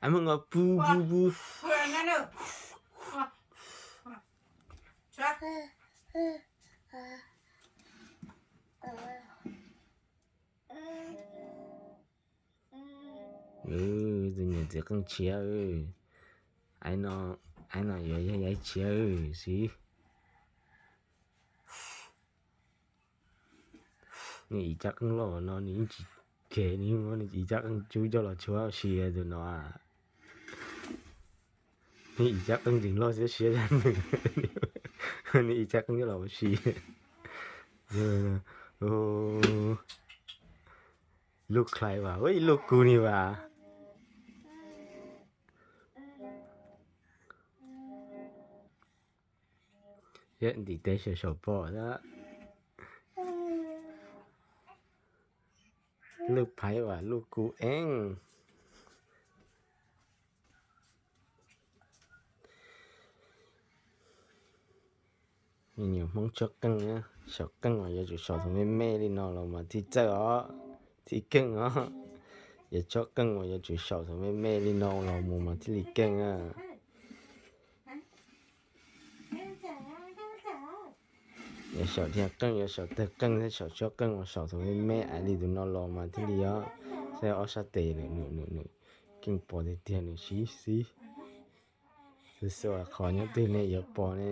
Ab, muab nqa pw pw pw. Tus niam txiv qeej tshiab, aib no yuav yog aib tshiab xwb. Nws ib caj qeej loj no nws yeej tsis khev, nws yeej muab nws ib caj qeej cub coj los tshuab ua si tus no. Nws ib caj qeej tseem loj xwb siab zaj nws, nws ib caj qeej coj los ua si. Lub khlais vas, ib lub kub ni vas. Yog ntim teb saum saum pom xwb. Lub phaiv vas lub kub eeb. Me nyuam Hmoob tshuab qeej, saum qeej mas yuav tsum saum thaum me me li no los mas thiaj txawj os, thiaj keej os. Yog tshuab qeej mas yuav tsum saum thaum me me li no los mus mas thiaj li keej na. Yuav saum dhia qeej, yuav saum tawg qeej thiab saum tshuab qeej mas saum thaum me me aiv li tus no los mas thiaj li os. Saib ob sab tes nws, nws, nws, nws keej pom tiag tiag, nws sib xib. Xub xub qhov nyob twg ne yuav pom ne.